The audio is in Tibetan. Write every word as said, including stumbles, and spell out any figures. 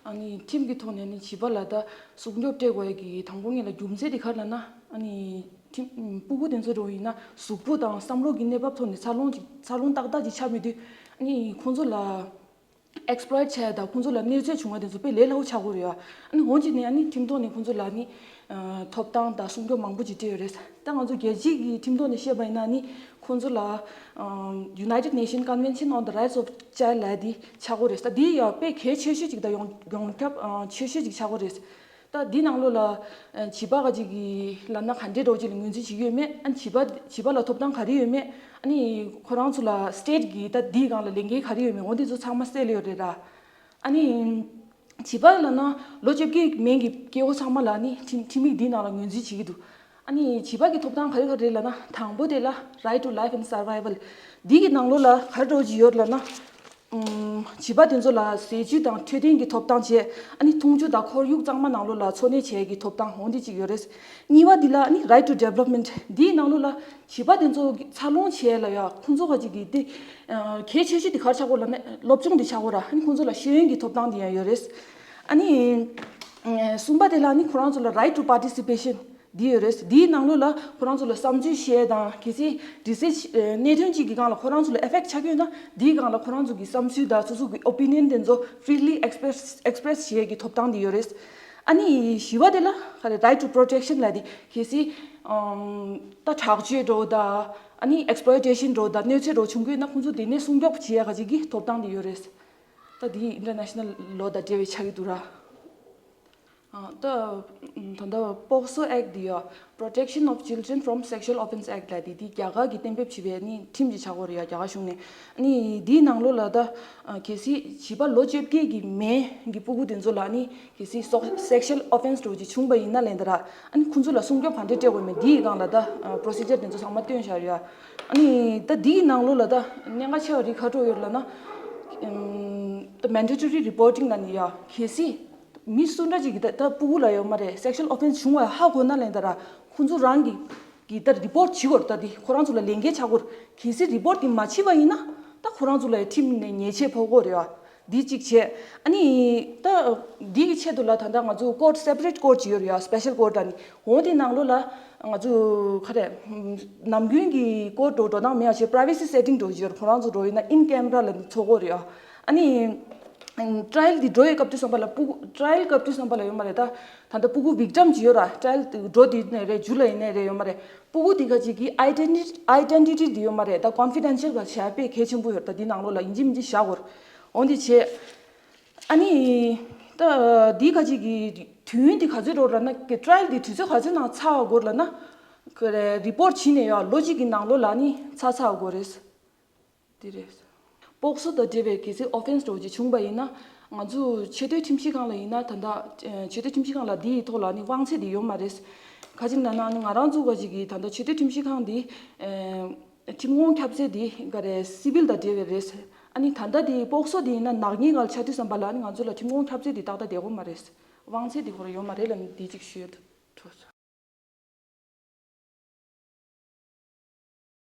ཨ་ནི་ཁྲིམས་ཀྱི་ཐོག་ནས་ནི་བྱིས་པ་ལ་ད་སྲུང་སྐྱོབ་སྤྲད་དགོས་ཡ་གི་དང་པོ་ངེད་ལ་རྒྱུ་མཚན་དེ་ག་རེ་ལབ་ན། ཨ་ནི་ཁྲིམས་སྤུ་གུ་དེ་ཚོ་འགྲོ་ཡིན་ན་གཟུགས་པོ་དང་བསམ་བློ་གི་གནས་བབ་ཐོག་ནས་འཚར་ལོངས་ཅིག་འཚར་ལོངས་ཏག་ཏག་ཅིག་ཆགས་མེད་དུས། ཨ་ནི་ཁོང་ཚོ་ལ་ཨེག་སི་པི་ལོ་ཡིཊ་བྱས་དང་ཁོང་ཚོ་ལ་གནོད་འཚེ་བྱུང་བ་དེ་ཚོ་དཔེ་ལས་སླ་པོ་ཆགས་ཀྱི་ཡོད་རེད་ཡ། ཨ་ནི་འོན་ཀྱང་ནི་ཨ་ནི་ཁྲིམས་ཐོག་ནས་ཁོང་ཚོ་ལ་ནི་ཐོབ་ཐང་དང་སྲུང་སྐྱོབ་མང་པོ་ཅིག་སྤྲད་ཡོད་རེད། ད་ང་ཚོ་རྒྱལ་སྤྱིའི་གི་ཁྲིམས་ཐོག་ནས་བཤད་པ་ཡིན་ན་ནི་ཁོང་ཚོ་ལ་United Nations Convention on the Rights of Child ལབ་དེ་ཆགས་ཀྱི་རེད། ད་དེ་ཡང་དཔེ་གལ་ཆེ་ཤོས་ཅིག་དང་ཡོངས་ཡོངས་ཁྱབ་ཆེ་ཤོས་ཅིག་ཆགས་ཀྱི་རེད། ད་འདི་ནང་ལོགས་ལ་ཨ་བྱིས་པ་ག་ཅིག་གི་ལབ་ན་ག་འདྲའི་འདྲ་བོ་ཅིག་ལ་ངོས་འཛིན་བྱེད་ཀྱི་ཡོད་མེད། ཨ་བྱིས་པ་བྱིས་པ་ལ་ཐོབ་ཐང་ག་རེ་ཡོད་མེད། ཨ་ནི་ཁོ་རང་ཚོ་ལ་སི་ཊེཊ་གི་ད་འདིའི་སྒང་ལ་ལས་འགན་ག་རེ་ཡོད་མེད་འོ་འདི་ཚོ་ཚང་མ་གསལ་ཡོད་རེད་ད། ཨ་ནི་བྱིས་པ་ལབ་ན་ལོ་བཅོ་བརྒྱད་མན་གྱི་སྐྱེ་བོ་ཚང་མ་ལ་ནི་ཁྲིམས་ཁྲིམས་ཡིག་འདིའི་ནང་ལ་ངོས་འཛིན་བྱེད་ཀྱི་འདུག་ཨ་ནི་བྱིས་པ་གི་ཐོབ་ཐང་ག་རེ་ག་རེ་རེད་ལབ་ན། དང་པོ་དེ་ལ་Right to Life and Survival། འདི་གི་ནང་ལོགས་ལ་ག་རེ་འདྲ་བོ་ཅིག་ཡོད་ལབ་ན། ཨུམ། བྱིས་པ་དེ་ཚོ་ལ་ཟས་བཅུད་དང་འཕྲོད་བསྟེན་གྱི་ཐོབ་ཐང་བྱས། ཨ་ནི་འཐུང་ཆུ་དང་ཁོར་ཡུག་གཙང་མ་ནང་ལོགས་ལ་འཚོ་གནས་བྱེད་ཀྱི་ཐོབ་ཐང་འོ་འདི་གཅིག་ཡོད་རེད། གཉིས་པ་འདི་ལ་ཨ་ནི་Right to Development། འདིའི་ནང་ལོགས་ལ་བྱིས་པ་དེ་ཚོ་གི་འཚར་ལོངས་བྱེད་ཡ་ལ་ཡ་ཁོང་ཚོ་ག་ཅིག་གི་དེ་ཨ་གལ་ཆེ་ཤོས་དེ་ག་རེ་ཆགས་ཀྱི་ཡོད་ལབ་ན་སློབ་སྦྱོང་དེ་ཆགས་ཀྱི་ཡོད་ར། ཨ་ནི་ཁོང་ཚོ་ལ་ཤེས་ཡོན་གྱི་ཐོབ་ཐང་དེ་ཡང་ཡོད་རེད། ཨ་ནི་ཨ་གསུམ་པ་དེ་ལ་ཨ་ནི་ཁོ་རང་ཚོ་ལ་Right to Participation འདི་ཡོད་རེད། འདིའི་ནང་ལོགས་ལ་ཁོ་རང་ཚོ་ལ་བསམ་ཚུལ་བཤད་དང་གལ་སྲིད་འདྲི་རྩད་བྱེད་གནད་དོན་གཅིག་གི་སྒང་ལ་ཁོ་རང་ཚོ་ལ་ཨེ་ཕེག་ཊི་ཆགས་ཀྱི་ཡོད་ན་འདིའི་སྒང་ལ་ཁོ་རང་ཚོ་གི་བསམ་ཚུལ་དང་སོ་སོ་གི་ཨོ་པི་ནི་ཡན་དེ་ཚོ་ཕི་རི་ལི་ཨེག་སི་པི་རེ་སི་ཨེག་སི་པི་རེ་སི་བྱེད་ཡས་ཀྱི་ཐོབ་ཐང་འདི་ཡོད་རེད། ཨ་ནི་བཞི་པ་དེ་ལ་ག་རེ་Right to Protection ལབ་དེ་གལ་སྲིད་ཨམ་ད་དྲག་སྤྱོད་འདྲ་བོ་དང་ཨ་ནི་ཨེག་སི་པི་ལོ་ཡི་ཊེ་ཤན་འདྲ་བོ་དང་གནོད་འཚེ་འདྲ་བོ་བྱུང་གི་ཡོད་ན་ཁོང་ཚོ་དེ་ནས་སྲུང་སྐྱོབ་བྱེད་ཡས་ག་ཅིག་གི་ཐོབ་ཐང་འདི་ཡོད་རེད། ད་དེ་ཨིན་ཊར་ནེ་ཤ་ནལ་ལོ་དང་འབྲེལ་བའི་ཆགས་ཀྱི་འདུག་ར། ཨ་ད་ད་ལྟ་པོག་སོ་ཨེག་ཊི་འདི་ཡ། Protection of Children from Sexual Offence Act ལབ་དེ་དེ་རྒྱ་གར་གྱིས་གཏན་འབེབས་བྱས་པའི་ནི་ཁྲིམས་ཅིག་ཆགས་ཀྱི་ཡོད་རེད་ཡ། རྒྱ་གར་གཞུང་ནས། ཨ་ནི་དེའི་ནང་ལོགས་ལ་ད་ཨ་གལ་སྲིད་བྱིས་པ་ལོ་བཅོ་བརྒྱད་ཀྱི་མན་གྱི་སྤུ་གུ་དེ་ཚོ་ལ་ནི་གལ་སྲིད་སོ་སེག་ཤུ་ཨལ་ཨོ་ཕེན་སི་འདྲ་བོ་ཅིག་བྱུང་པ་ཡིན་ན་ལབ་ཡིན་ད་ར། ཨ་ནི་ཁོང་ཚོ་ལ་སྲུང་སྐྱོབ་ག་འདྲས་སྤྲད་དགོས་མེད་དེའི་སྒང་ལ་ད་པོ་རོ་སི་ཇར་དེ་ཚོ་ཚང་མ་སྟོན་བཞག་ཡོད་ཡ། ཨ་ནི་ད་དེའི་ནང་ལོགས་ལ་ད་གནད་འགག་ཆེ་བ་རིགས་ག་འདྲ་ཡོད་ལབ་ན། ཨམ་ད་མན་ཌེ་ཊོ་རི་རི་པོར་ཊིང་ལབ་ནི་ཡ་གལ་སྲིད། མི་སུ་འདྲ་ཅིག་གིས་ད་ལྟ་སྤུ་གུ་ལ་ཡོད་མ་རེད། སེག་ཤུ་ཨལ་ཨོ་ཕེན་སི་བྱུང་བ་ཧ་གོ་ན་ལན་ད་ར་ཁོང་ཚོ་རང་གི་གི་ད་རི་པོར་ཊི་བྱེད་དགོས་རེད། ད་དེ་ཁོ་རང་ཚོ་ལ་ལས་འགན་ཆགས་ཀྱི་ཡོད་རེད། གལ་སྲིད་རི་པོར་ཊི་དེ་མ་བྱེད་པ་ཡིན་ན་ད་ཁོ་རང་ཚོ་ལ་ཡང་ཁྲིམས་ནས་ཉེས་ཆད་ཕོག་གི་ཡོད་རེད་བ། འདི་གཅིག་བྱས། ཨ་ནི་ད་འདི་གི་ཆེད་དུ་ལ་ད་ལྟ་ང་ཚོ་ཀོར་ཊི་སེ་པ་རེ་ཊི་ཀོར་ཊི་ཅིག་ཡོད་རེད་ཡ། སི་པེ་ཤལ་ཀོར་ཊི་ཨ་ནི་འོ་དེ་ནང་ལོགས་ལ་ང་ཚོ་ག་རེ་ནམ་རྒྱུན་གྱི་ཀོར་ཊི་འགྲོ་འགྲོ་སྟངས་མེད་ཡ་བྱས་པ་རའི་ཝེ་སི་སེ་ཊིང་འདྲ་བོ་ཅིག་ཡོད་རེད། ཁོ་རང་ཚོ་འགྲོ་ཡིན་ན་ཨིན་ཀེམ་ར་ལ་འཚོགས་ཀྱི་ཡོད་རེད་ཡ། ཨ་ནི། ཊ་ར་ཡལ་འདི་འགྲོ་ཡི་སྐབས་དུས་ཙམ་པ་ལ་སྤུ་གུ་ཊ་ར་ཡལ་སྐབས་དུས་ཙམ་པ་ལ་ཡོད་མ་རེད་ད། ད་ལྟ་སྤུ་གུ་བིག་ཊམ་ཅིག་ཡོད་ར། ཊ་ར་ཡལ་འགྲོ་དེ་ནས་རེད། ཇུ་ལ་ཡིན་ནས་རེད། ཡོད་མ་རེད། སྤུ་གུ་དེ་ག་ཅིག་གི་ཨའི་ཌེན་ཊི་ཊི་ཨའི་ཌེན་ཊི་ཊི་འདི་ཡོད་མ་རེད་ད། ཀོན་ཕི་ཌེན་ཤལ་ག་བྱས་དཔེ་གལ་ཆེན་པོ་ཡོད་རེད་ད། འདི་ནང་ལོགས་ལ་ཡིན་གཅིག་མིན་གཅིག་བཞག་དགོས་རེད། འོ་འདི་བྱས། ཨ་ནི། ད་འདི་ག་ཅིག་གི་དུས་ཡུན་འདི་ག་ཚོད་འགྲོ་ར་ན་ཊ་ར་ཡལ་འདི་དུས་ཚོད་ག་ཚོད་ནང་ཚར་བ་དགོས་ར་ན། ག་རེ་རི་པོར་ཊི་བྱས་ནས་ཡ་ལོ་གཅིག་གི་ནང་ལོགས་ལ་ནི་ཚར་ཚར་བ་དགོས་རེད། དེ་རེད། སྤོག་སོ་དང་འབྲེལ་བའི་གལ་སྲིད་ཨོ་ཕེན་སི་འདྲ་བོ་ཅིག་བྱུང་པ་ཡིན་ན། ང་ཚོ་ཆེས་མཐོའི་ཁྲིམས་ཞིབ་ཁང་ལ་ཡིན་ན་ད་ལྟ་ཆེས་མཐོའི་ཁྲིམས་ཞིབ་ཁང་ལ་འདིའི་ཐོག་ལ་ནི་དབང་ཚད་དེ་ཡོད་མ་རེད། ག་ཅི་ལབ་ན་ནི་ང་རང་ཚོ་ག་ཅིག་གིས་ད་ལྟ་ཆེས་མཐོའི་ཁྲིམས་ཞིབ་ཁང་འདི་ཁྲིམས་ཁང་ཁྱབ་ཚད་དེ་ག་རེ་སི་ཝིལ་དང་འབྲེལ་བའི་རེད། ཨ་ནི་ད་ལྟ་དེ་སྤོག་སོ་དེ་ཡིན་ན་ནག་ཉེས་སྒང་ལ་ཆགས་དུས་ཙམ་པ་ལ་ནི་ང་ཚོ་ལ་ཁྲིམས་ཁང་ཁྱབ་ཚད་དེ་ཏག་ཏག་བསྡད་ཡོད་མ་རེད། དབང་ཚད་དེ་ཁོ་རང་ཡོད་མ་རེད་ལབ་ནི་དེ་གཅིག་ཞུ་ཡོད།